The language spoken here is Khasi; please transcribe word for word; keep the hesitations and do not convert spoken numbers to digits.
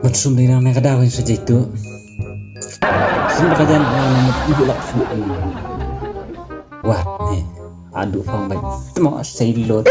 Mat sum dei nang ne ka daw sa jai tu. Sum ba ka jan na na mut ibu lak fu. Wah, ne. Adu fang bai. Temo sai lot.